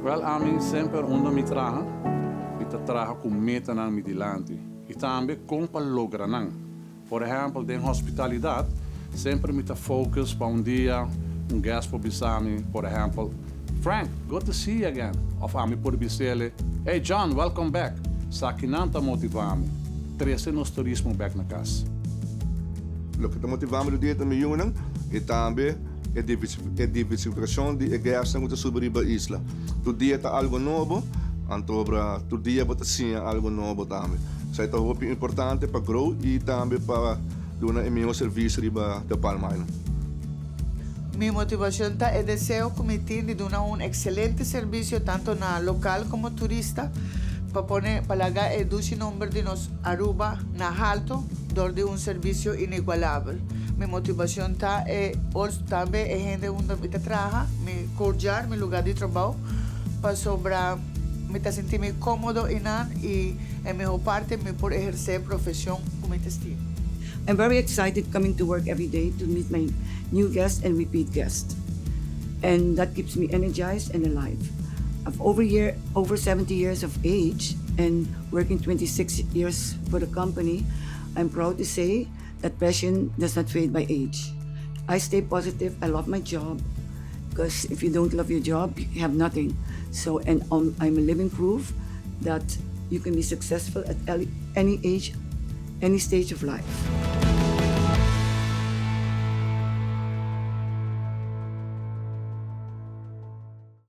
Wel, ami semper unda mi traha, mi ta traha cu metanan mi dilanti y tambe con pa logra nan. Por ehempel, den hospitalidad, semper mi ta focus pa un dia un guest por bisa mi, por ehempel, "Frank, good to see you again." Of ami por bis'e, "Hey John, welcome back." Esakinan ta motiva mi. Trece nos turismo back na cas. Loke ta motiva mi dia ta mi yiunan y tambe e diversificacion di guests cu ta subi riba isla. Tur dia ta algo nobo, anto tur dia bo ta siña algo nobo tambe. Esey ta hopi importante pa grow y tambe pa duna e miho servicio riba De Palm Island. Mi motivacion ta e deseo cu mi tin di duna un excelente servicio tanto na local como turista pa pone pa laga e dushi nomber di nos Aruba na halto door di un servicio inigualabel. Mi motivacion ta e tambe e hende unda mi ta traha, mi cordial, mi lugar di trabou, pasobra mi ta sinti mi comodo eynan y e miho parti mi por eherce profesion cu mi ta stima. I'm very excited coming to work every day to meet my new guests and repeat guests. And that keeps me energized and alive. I've over 70 years of age and working 26 years for the company. I'm proud to say that passion does not fade by age. I stay positive. I love my job because if you don't love your job, you have nothing. So, and I'm a living proof that you can be successful at any age, any stage of life.